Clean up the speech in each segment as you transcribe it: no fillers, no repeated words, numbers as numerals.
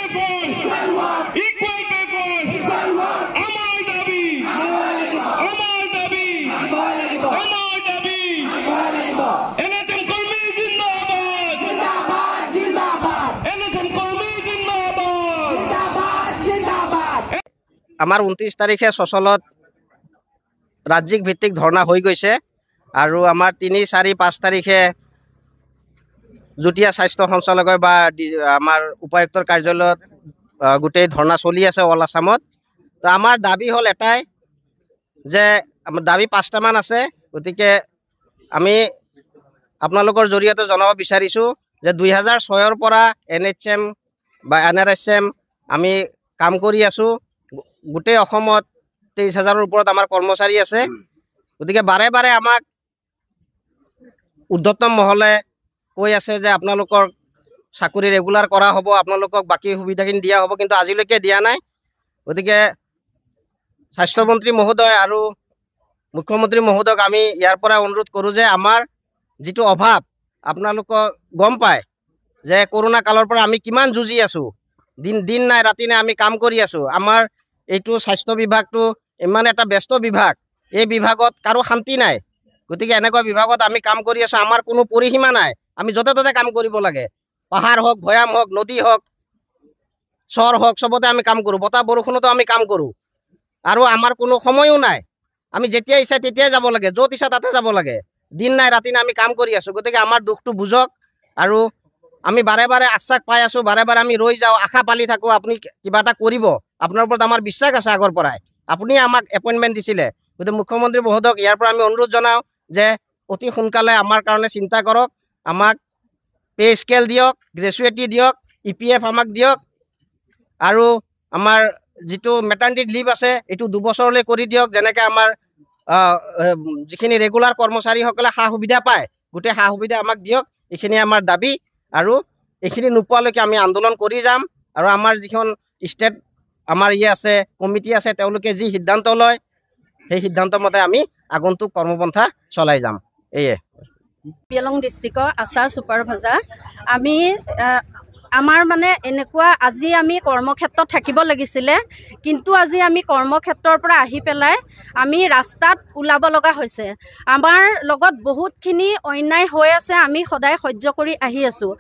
For equal pay for আমাৰ দাবী, আমাৰ দাবী, আমাৰ দাবী। এনএচএম কৰ্মী জিন্দাবাদ, এনএচএম কৰ্মী জিন্দাবাদ। আমাৰ 29 তাৰিখে চচলত ৰাজ্যিক ভিত্তিক ধৰ্ণা হৈ গৈছে আৰু আমাৰ 3, 4, 5 তাৰিখে যুটীয়া স্বাস্থ্য সঞ্চালকৰ বা আমাৰ উপায়ুক্তৰ কাৰ্যালয়ত গোটেই ধৰ্ণা চলি আছে অল আছামত। তো আমাৰ দাবী হ'ল এটাই যে আমাৰ দাবী 5টামান আছে। গতিকে আমি আপোনালোকৰ জৰিয়তে জনাব বিচাৰিছোঁ যে 2006ৰ পৰা এনএইচএম বা এনআৰএছএম আমি কাম কৰি আছোঁ। গোটেই অসমত 23 হাজাৰৰ ওপৰত আমাৰ কৰ্মচাৰী আছে। গতিকে বাৰে বাৰে আমাক ঊৰ্ধতম মহলে কৈ আছে যে আপোনালোকৰ চাকৰি ৰেগুলাৰ কৰা হ'ব, আপোনালোকক বাকী সুবিধাখিনি দিয়া হ'ব, কিন্তু আজিলৈকে দিয়া নাই। গতিকে স্বাস্থ্যমন্ত্ৰী মহোদয় আৰু মুখ্যমন্ত্ৰী মহোদয়ক আমি ইয়াৰ পৰা অনুৰোধ কৰোঁ যে আমাৰ যিটো অভাৱ আপোনালোকক গম পায় যে কৰোণা কালৰ পৰা আমি কিমান যুঁজি আছোঁ, দিন নাই ৰাতি নাই আমি কাম কৰি আছোঁ। আমাৰ এইটো স্বাস্থ্য বিভাগটো ইমান এটা ব্যস্ত বিভাগ, এই বিভাগত কাৰো শান্তি নাই। গতিকে এনেকুৱা বিভাগত আমি কাম কৰি আছোঁ, আমাৰ কোনো পৰিসীমা নাই, আমি য'তে ত'তে কাম কৰিব লাগে। পাহাৰ হওক, ভৈয়াম হওক, নদী হওক, চৰ হওক, চবতে আমি কাম কৰোঁ, বতাহ বৰষুণতো আমি কাম কৰোঁ। আৰু আমাৰ কোনো সময়ো নাই, আমি যেতিয়া ইচ্ছা তেতিয়াই যাব লাগে, য'ত ইচ্ছা তাতে যাব লাগে, দিন নাই ৰাতি নাই আমি কাম কৰি আছোঁ। গতিকে আমাৰ দুখটো বুজক। আৰু আমি বাৰে বাৰে আশ্বাস পাই আছোঁ, বাৰে বাৰে আমি ৰৈ যাওঁ, আশা পালি থাকোঁ আপুনি কিবা এটা কৰিব, আপোনাৰ ওপৰত আমাৰ বিশ্বাস আছে আগৰ পৰাই, আপুনি আমাক এপইণ্টমেণ্ট দিছিলে। গতিকে মুখ্যমন্ত্ৰী মহোদয়ক ইয়াৰ পৰা আমি অনুৰোধ জনাওঁ যে অতি সোনকালে আমাৰ কাৰণে চিন্তা কৰক, আমাক পে স্কেল দিয়ক, গ্ৰেচুৱেটি দিয়ক, ইপিএফ আমাক দিয়ক, আৰু আমাৰ যিটো মেটাৰ্নিটি লিভ আছে এইটো 2 বছৰলৈ কৰি দিয়ক, যেনেকৈ আমাৰ যিখিনি ৰেগুলাৰ কৰ্মচাৰীসকলে সা সুবিধা পায় গোটেই সা সুবিধা আমাক দিয়ক। এইখিনি আমাৰ দাবী আৰু এইখিনি নোপোৱালৈকে আমি আন্দোলন কৰি যাম। আৰু আমাৰ যিখন ষ্টেট আমাৰ ইয়ে আছে, কমিটি আছে, তেওঁলোকে যি সিদ্ধান্ত লয় সেই সিদ্ধান্ত মতে আমি আগন্তুক কৰ্মপন্থা চলাই যাম। এয়ে কাৰ্বি ডিষ্ট্ৰিক্টৰ আছাৰ ছুপাৰভাইজাৰ। আমি আমাৰ মানে এনেকুৱা আজি আমি কৰ্মক্ষেত্ৰত থাকিব লাগিছিলে, কিন্তু আজি আমি কৰ্মক্ষেত্ৰৰ পৰা আহি পেলাই আমি ৰাস্তাত ওলাব লগা হৈছে। আমাৰ লগত বহুতখিনি অন্যায় হৈ আছে, আমি সদায় সহ্য কৰি আহি আছোঁ।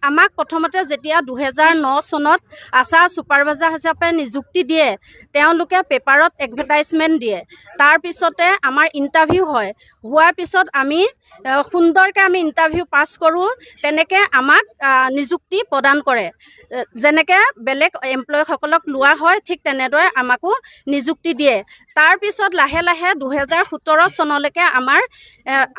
আমাক প্ৰথমতে যেতিয়া 2009 চনত আছা ছুপাৰভাইজাৰ হিচাপে নিযুক্তি দিয়ে, তেওঁলোকে পেপাৰত এডভাৰটাইজমেণ্ট দিয়ে, তাৰপিছতে আমাৰ ইণ্টাৰভিউ হয়। হোৱাৰ পিছত আমি সুন্দৰকৈ আমি ইণ্টাৰভিউ পাছ কৰোঁ, তেনেকৈ আমাক নিযুক্তি প্ৰদান কৰে। যেনেকৈ বেলেগ এমপ্লয়সকলক লোৱা হয় ঠিক তেনেদৰে আমাকো নিযুক্তি দিয়ে। তাৰপিছত লাহে লাহে 2017 চনলৈকে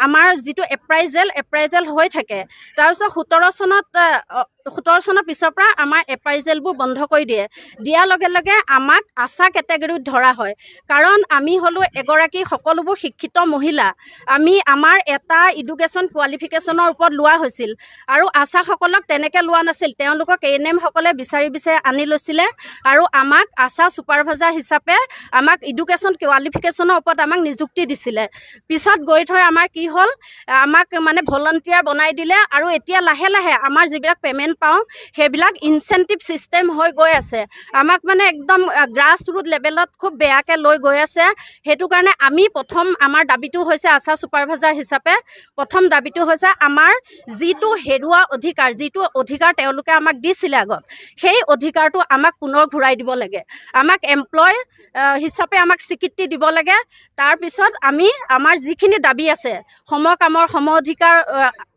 আমাৰ যিটো এপ্ৰাইজেল হৈ থাকে। তাৰপিছত 17 চনৰ পিছৰ পৰা আমাৰ এপ্ৰাইজেলবোৰ বন্ধ কৰি দিয়ে। দিয়াৰ লগে লগে আমাক আশা কেটেগৰীত ধৰা হয়, কাৰণ আমি হ'লোঁ এগৰাকী সকলোবোৰ শিক্ষিত মহিলা। আমি আমাৰ এটা এডুকেশ্যন কোৱালিফিকেশ্যনৰ ওপৰত লোৱা হৈছিল আৰু আশাসকলক তেনেকৈ লোৱা নাছিল, তেওঁলোকক এএনএমসকলে বিচাৰি বিচাৰি আনি লৈছিলে আৰু আমাক আশা ছুপাৰভাইজাৰ হিচাপে আমাক এডুকেশ্যন কোৱালিফিকেশ্যনৰ ওপৰত আমাক নিযুক্তি দিছিলে। পিছত গৈ থৈ আমাৰ কি হ'ল, আমাক মানে ভলণ্টিয়াৰ বনাই দিলে। আৰু এতিয়া লাহে লাহে আমাৰ যিবিলাক পে'মেণ্ট পাওঁ সেইবিলাক ইনচেণ্টিভ ছিষ্টেম হৈ গৈ আছে। আমাক মানে একদম গ্ৰাছ ৰুট লেভেলত খুব বেয়াকৈ লৈ গৈ আছে। সেইটো কাৰণে আমি প্ৰথম আমাৰ দাবীটো হৈছে আশা ছুপাৰভাইজাৰ হিচাপে প্ৰথম দাবীটো হৈছে আমাৰ যিটো হেৰুৱা অধিকাৰ, যিটো অধিকাৰ তেওঁলোকে আমাক দিছিলে আগত, সেই অধিকাৰটো আমাক পুনৰ ঘূৰাই দিব লাগে। আমাক এমপ্লয় হিচাপে আমাক স্বীকৃতি দিব লাগে। তাৰপিছত আমি আমাৰ যিখিনি দাবী আছে, সম কামৰ সম অধিকাৰ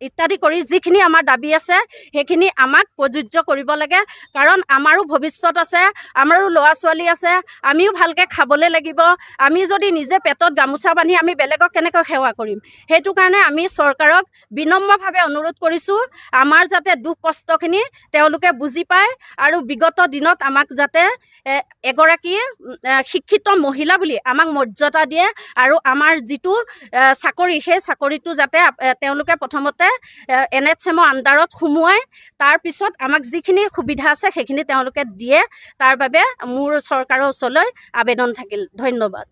ইত্যাদি কৰি যিখিনি আমাৰ দাবী আছে সেইখিনি আমাক প্ৰযোজ্য কৰিব লাগে। কাৰণ আমাৰো ভৱিষ্যত আছে, আমাৰো ল'ৰা ছোৱালী আছে, আমিও ভালকৈ খাবলৈ লাগিব। আমি যদি নিজে পেটত গামোচা বান্ধি আমি বেলেগক কেনেকৈ সেৱা কৰিম? সেইটো কাৰণে আমি চৰকাৰক বিনম্ৰভাৱে অনুৰোধ কৰিছোঁ, আমাৰ যাতে দুখ কষ্টখিনি তেওঁলোকে বুজি পায় আৰু বিগত দিনত আমাক যাতে এগৰাকী শিক্ষিত মহিলা বুলি আমাক মৰ্যাদা দিয়ে আৰু আমাৰ যিটো চাকৰি, সেই চাকৰিটো যাতে তেওঁলোকে প্ৰথমতে এনএইচএমৰ আণ্ডাৰত সোমোৱাই তাৰপিছত আমাক যিখিনি সুবিধা আছে সেইখিনি তেওঁলোকে দিয়ে। তাৰ বাবে মোৰ চৰকাৰৰ ওচৰলৈ আবেদন থাকিল। ধন্যবাদ।